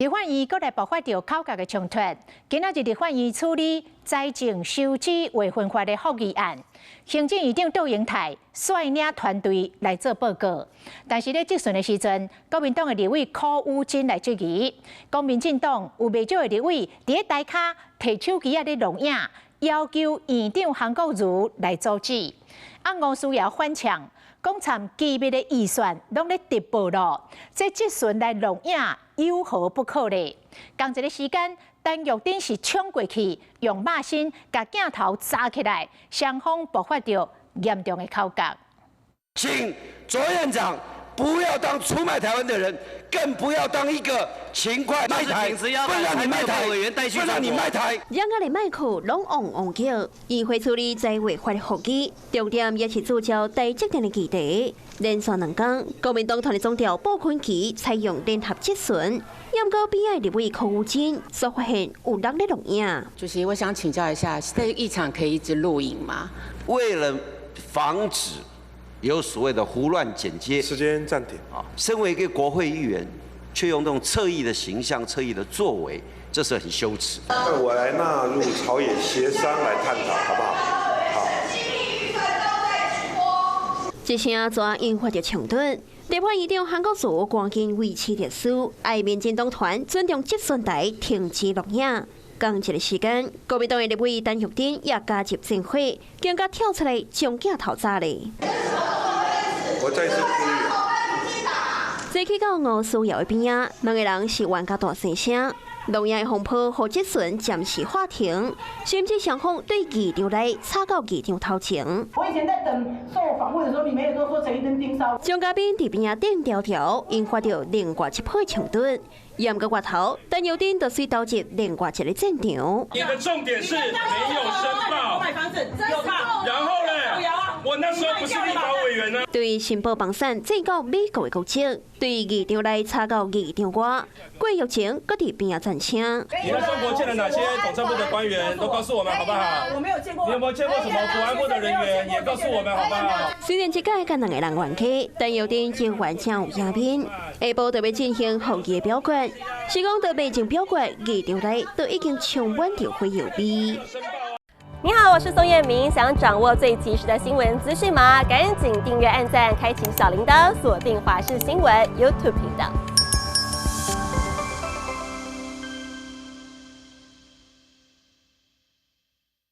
法院閣來爆發著口角的衝突。今仔日立法院處理財政收支劃分法的復議案，行政院長卓榮泰率領團隊來做報告。但是咧質詢的時陣，國民黨的立委柯宇禎來質疑，講民進黨有袂少的立委佇咧台跤提手機仔咧錄影，要求院長韓國瑜來阻止。啊，吳思瑤反嗆，講參機密的預算攏咧直播咯，這質詢來錄影有何不可咧？仝一个時間，陳玉珍是衝過去，用肉身共鏡頭砸起來，雙方爆發著嚴重的口角。請卓院長不要當出賣台灣的人，更不要當一個勤快賣台，不讓你賣台，不讓你賣台。兩個的麥克攏嗡嗡叫，議會處理財劃法的復議，重點也是聚焦台積電的議題。連續兩工，國民黨團的總召傅崐萁採用聯合質詢，毋過邊仔立委柯宇禎煞發現有人咧錄影。主席，我想請教一下，在議場可以一直錄影嗎？為了防止有所謂的胡亂剪接，時間暫停啊！身為一個國會議員，卻用這種側翼的形象、側翼的作為，這是很羞恥。那我來納入朝野協商來探討，好不好？好。這聲怎引發著衝突？立法院長韓國瑜趕緊維持秩序，愛民進黨團尊重質詢台，停止錄影。仝一个時間，國民黨的立委陳玉珍也加入戰火，更加跳出來將鏡頭砸咧。我再次呼籲。這去到吳思瑤的邊仔，兩个人是冤家大細聲。錄影的風波，予質詢暫時喊停，甚至雙方對議場內吵到議場頭前。我以前在等受訪問的時候，你們也都說陳玉珍盯梢。張嘉賓佇邊仔頂條條，引發著另外一波衝突。毋過外頭，陳玉珍就隨投入另外一个戰場。你的重點是沒有申報，買房子有吧？然後呢？我那時候不是立法委員呢。對申報房產寄到美國的國籍，對議場內吵到議場外，郭玉晴閣佇邊仔贊聲。你在中國見了哪些統戰部的官員？都告訴我們好不好？我沒有見過。你有沒有見過什麼國安部的人員？也告訴我們好不好？雖然這擺佮兩个人冤家，陳玉珍仍然真有贏面。下晡就欲進行復議的表決，是講都未經表決，議場內都已經充滿著火藥味。你好，我是宋燕明，想掌握最及時的新聞資訊嗎？趕緊訂閱、按讚、開啟小鈴鐺，鎖定華視新聞 YouTube 頻道。